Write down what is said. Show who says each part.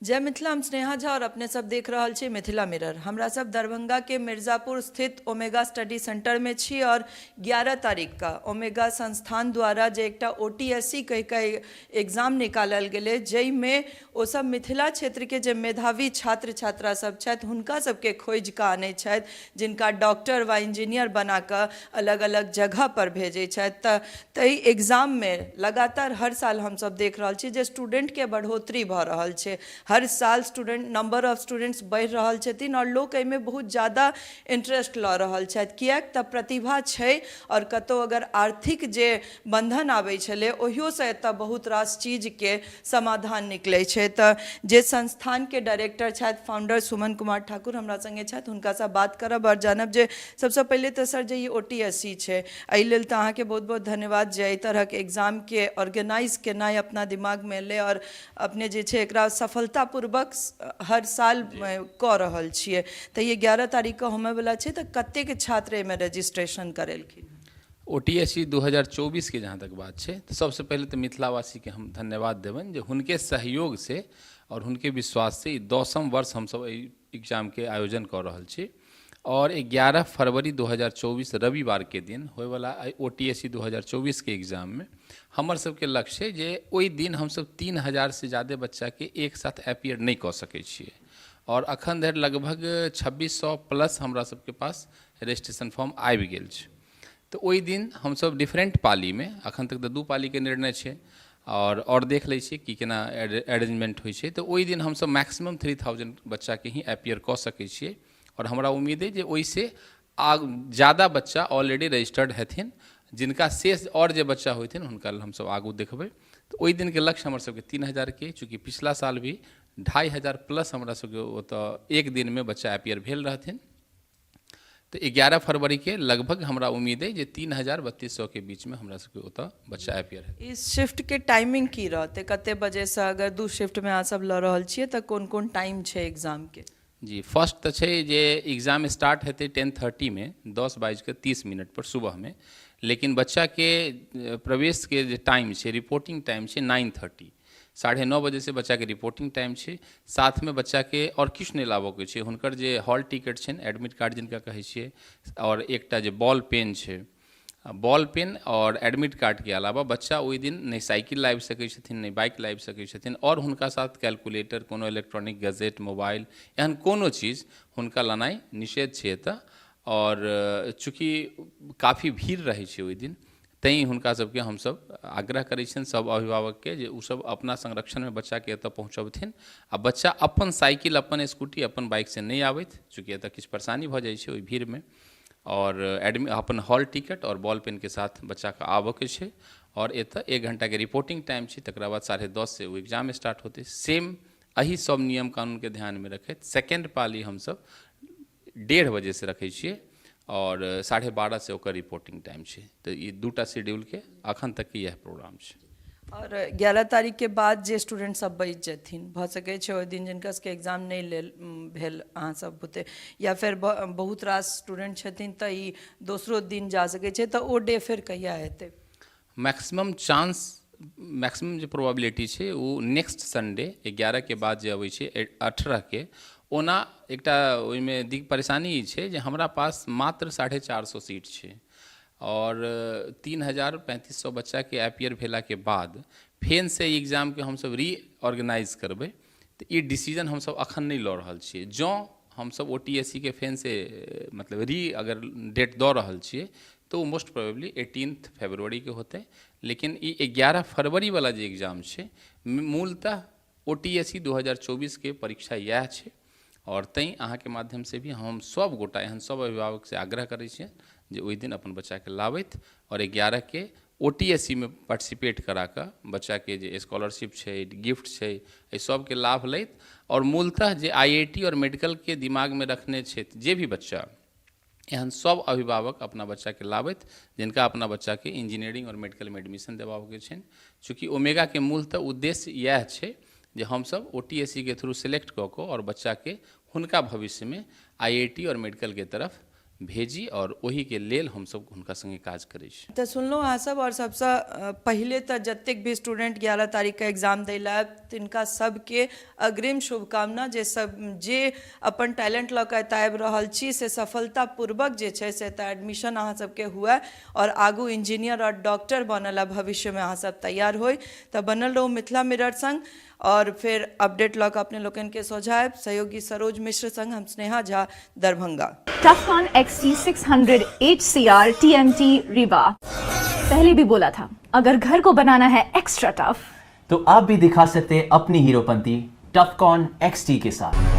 Speaker 1: जय मिथिला। हम स्नेहा झा और अपने सब देख रहल छी मिथिला मिरर। हमरा सब दरभंगा के मिर्जापुर स्थित ओमेगा स्टडी सेंटर में छी और 11 तारीख का ओमेगा संस्थान द्वारा जे एकटा OTSC कहि कऽ एग्जाम निकालल गेलै, जाहिमे ओ सब मिथिला क्षेत्र के जे मेधावी छात्र छात्रा सब छथि, हुनका सबके खोजि कऽ आनै छथि, जिनका डॉक्टर वा इंजीनियर बना कऽ अलग अलग जगह पर भेजै छथि। तऽ ताहि एग्जाममे लगातार हर साल हमसब देख रहल छी जे स्टूडेंटके बढ़ोतरी भऽ रहल छै। हर साल स्टूडेंट, नंबर ऑफ स्टूडेंट्स बढ़ि रहल छथिन आओर लोक एहिमे बहुत ज्यादा इंटरेस्ट लऽ रहल छथि, किएक तऽ प्रतिभा छै आओर कतहु अगर आर्थिक जे बन्धन आबै छलै, ओहियोसँ एतऽ बहुत रास चीजके समाधान निकलै छै। तऽ जे संस्थानके डायरेक्टर छथि, फाउंडर सुमन कुमार ठाकुर हमरा सङ्गे छथि। हुनकासँ बात करब आओर जानब जे सबसँ पहिले तऽ सर, जे ई OTSC छै, एहि लेल तऽ अहाँके बहुत बहुत धन्यवाद जे एहि तरहक एग्जामके ऑर्गेनाइज केनाइ अपना दिमागमे एलै आओर अपने जे छै एकरा सफलतापूर्वक हर साल कऽ रहल छियै। तऽ ई 11 तारीखके होमयवला छै, तऽ कतेक छात्र एहिमे रजिस्ट्रेशन करेलखिन?
Speaker 2: OTSC 2024के जहाँ तक बात छै, तऽ सबसँ पहिले तऽ मिथिलावासीके हम धन्यवाद देबनि जे हुनके सहयोगसँ आओर हुनके विश्वाससँ ई 10म वर्ष हमसब एहि एग्जामके आयोजन कऽ रहल छी। आओर 11 फरवरी 2024 रविवारके दिन होयवला एहि OTSC 2024के एग्जाममे हमर सबके लक्ष्य छै जे ओहि दिन हमसब 3000सँ ज्यादे बच्चाके एक साथ अपियर नहि कऽ सकै छियै। आओर अखन धरि लगभग 2600 प्लस हमरा सबके पास रजिस्ट्रेशन फॉर्म आबि गेल छै। तऽ ओहि दिन हमसब डिफरेंट पालीमे, अखन तक तऽ दू पालीके निर्णय छै, आओर देख लै छियै कि केना अरेंजमेंट होइ छै। तऽ ओहि दिन हमसब मैक्सिमम 3000 बच्चाके ही अपियर कऽ सकै छियै आओर हमरा उम्मीद अइ जे ओहिसँ ज्यादा बच्चा ऑलरेडी रजिस्टर्ड हेथिन। जिनका शेष आओर जे बच्चा होथिन, हुनका लेल हमसब आगू देखबै। तऽ ओहि दिनके लक्ष्य हमर सबके 3000के। चूँकि पिछला साल भी 2500 प्लस हमरा सबके ओतऽ एक दिनमे बच्चा अपियर भेल रहथिन, तऽ 11 फरवरीके लगभग हमरा उम्मीद अइ जे 3000 3200के बीचमे हमरा सबके ओतऽ बच्चा अपियर हेतै।
Speaker 1: ई शिफ्टके टाइमिंग की रहतै? कते बजेसँ? अगर दू शिफ्टमे अहाँ सब लऽ रहल छियै, तऽ कोन कोन टाइम छै एग्जामके?
Speaker 2: जी, फर्स्ट तऽ छै जे एग्जाम स्टार्ट हेतै 10:30मे, 10 बाजि कऽ 30 मिनट पर सुबहमे। लेकिन बच्चाके प्रवेशके जे टाइम छै, रिपोर्टिंग टाइम छै 9:30। 9:30 बजेसँ बच्चाके रिपोर्टिंग टाइम छै। साथमे बच्चाके आओर किछु नहि लाबऽके छै। हुनकर जे हॉल टिकट छनि, एडमिट कार्ड जिनका कहै छियै, आओर एकटा जे बॉल पेन छै, बॉल पेन आओर एडमिट कार्डके अलावा बच्चा ओहि दिन नहि साइकिल लाबि सकै छथिन, नहि बाइक लाबि सकै छथिन। आओर हुनका साथ कैलकुलेटर, कोनो इलेक्ट्रॉनिक गैजेट, मोबाइल, एहन कोनो चीज हुनका लेनाइ निषेध छै एतऽ। आओर चूँकि काफी भीड़ रहै छै ओहि दिन, तैँ हुनका सबके हमसब आग्रह करै छियनि सब अभिभावकके जे ओसब अपना संरक्षणमे बच्चाके एतऽ पहुँचबथिन आ बच्चा अपन साइकिल, अपन स्कूटी, अपन बाइकसँ नहि आबथि, चूँकि एतऽ किछु परेशानी भऽ जाइ छै ओहि भीड़मे। आओर अपन हॉल टिकट आओर बॉल पेनके साथ बच्चाके आबऽके छै। आओर एतऽ एक घण्टाके रिपोर्टिंग टाइम छै। तकरा बाद 10:30सँ ओ एग्जाम स्टार्ट होतै। सेम एहि सब नियम कानूनके ध्यानमे रखैत सेकेण्ड पाली हमसब 1:30 बजेसँ रखै छियै आओर 12:30सँ ओकर रिपोर्टिंग टाइम छै। तऽ ई दूटा शेड्यूलके अखन तकके इएह प्रोग्राम छै।
Speaker 1: आओर 11 तारीखके बाद जे स्टूडेंट सब बचि जेथिन, भऽ सकै छै ओहि दिन जिनका सबके एग्जाम नहि लेल भेल अहाँ सब बुते, या फेर बहुत रास स्टूडेंट छथिन, तऽ ई दोसरो दिन जा सकै छै, तऽ ओ डे फेर कहिया हेतै?
Speaker 2: मैक्सिमम चांस, मैक्सिमम जे प्रोबेबिलिटी छै, ओ नेक्स्ट संडे 11के बाद जे अबै छै, 18के। ओना एकटा ओहिमे दिक परेशानी ई छै जे हमरा पास मात्र 450 सीट छै आओर 3000 3500 बच्चाके अपियर भेलाके बाद फेरसँ ई एग्जामके हमसब रीऑर्गेनाइज करबै, तऽ ई डिसीजन हमसब अखन नहि लऽ रहल छियै। जँ हमसब OTSC के फेरसँ मतलब री अगर डेट दऽ रहल छियै, तऽ ओ मोस्ट प्रोबेबली 18 फरवरीके होतै। लेकिन ई 11 फरवरीवला जे एग्जाम छै, मूलतः OTSC 2024के परीक्षा इएह छै। आओर तैँ अहाँके माध्यमसँ भी हम सब गोटा एहन सब अभिभावकसँ आग्रह करै छियनि जे ओहि दिन अपन बच्चाके लाबथि आओर 11के OTSC मे पार्टिसिपेट करा कऽ बच्चाके जे स्कॉलरशिप छै, गिफ्ट छै, एहि सबके लाभ लैत। आओर मूलतः जे IIT आओर मेडिकलके दिमागमे रखने छथि जे भी बच्चा, एहन सब अभिभावक अपना बच्चाके लाबथि जिनका अपना बच्चाके इंजीनियरिंग आओर मेडिकलमे एडमिशन देबाबऽके छनि। चूँकि ओमेगाके मूलतः उद्देश्य इएह छै जे हमसब OTSC के थ्रू सेलेक्ट कऽ कऽ आओर बच्चाके हुनका भविष्यमे IIT आओर मेडिकलके तरफ भेजी आओर ओहिके लेल हमसभ हुनका सङ्गे काज करै छी।
Speaker 1: तऽ सुनलहुँ अहाँसभ, आओर सबसँ पहिले तऽ जतेक भी स्टूडेंट 11 तारीखके एग्जाम दै लए आयब तिनका सबके अग्रिम शुभकामना, जे सब जे अपन टैलेंट लऽ कऽ एतऽ आबि रहल छी से सफलतापूर्वक जे छै से एतऽ एडमिशन अहाँ सबके हुए आओर आगू इंजीनियर आओर डॉक्टर बनऽ लए भविष्यमे अहाँ सब तैयार होइ। तऽ बनल रहू मिथिला मिरर सङ्ग और फिर अपडेट लऽ कऽ अपने लोकनिके सोझा आयब। सहयोगी सरोज मिश्र संग हम Sneha Jha, Darbhanga.
Speaker 3: Tufcon XT600 HCR TMT Rewa। पहले भी बोला था, अगर घर को बनाना है एक्स्ट्रा टफ
Speaker 4: तो आप भी दिखा सकते हैं अपनी हीरोपंती टफकॉन XT के साथ।